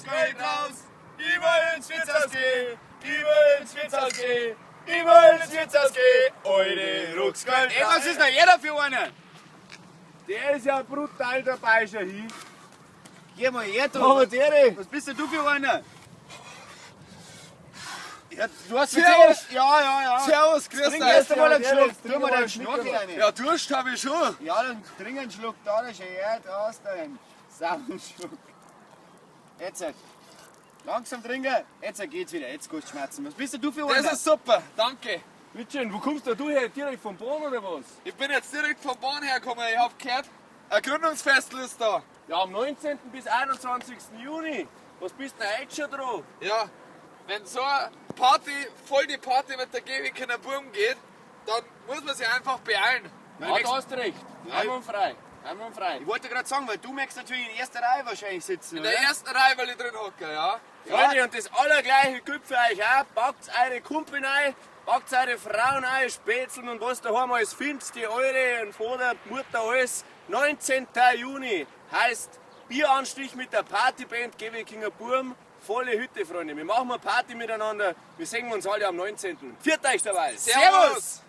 Rucksgeld raus. Ich will ins Wirtshaus gehen, ich will ins Wirtshaus gehen, ich will ins Wirtshaus gehen. Alte Rucksgeld Ey, was ist denn jeder für einen? Der ist ja brutal dabei schon hin. Geh mal her, du. Aber der, Was bist denn du für einer? Ja, du hast Servus. Ja, ja, ja. Servus, grüß Trink euch. erst einmal einen Ja, Schluck. jetzt Tu trink mal mal deinen einen Schluck Schnuckel rein. Ja, Durst habe ich schon. Ja, dann trink einen Schluck da, da schau her, da hast du einen sauen Schluck. Jetzt halt. Langsam trinken, jetzt geht's wieder, jetzt geht's schmerzen. Was bist denn du für einer? Das ist super, danke. Bitteschön, wo kommst denn du her? Direkt vom Bahn oder was? Ich bin jetzt direkt vom Bahn hergekommen. Ich hab gehört, ein Gründungsfest ist da. Ja, am 19. bis 21. Juni. Was bist denn heute schon dran? Ja, wenn so eine Party, voll die Party mit der Gewickner Burm geht, dann muss man sich einfach beeilen. Ja, da hast du recht. Einwandfrei. Einwandfrei. Ich wollte gerade sagen, weil du möchtest natürlich in erster Reihe wahrscheinlich sitzen, In der oder? ersten Reihe, weil ich drin hocke, ja. Freunde, und das allergleiche gilt für euch auch. Packt eure Kumpel rein, packt eure Frauen rein, Spätzeln und was daheim alles findet, die eure und Vater, Mutter, alles. 19. Juni heißt Bieranstich mit der Partyband Gewikinger Burm. Volle Hütte, Freunde. Wir machen eine Party miteinander. Wir sehen uns alle am 19. Viert euch dabei. Servus!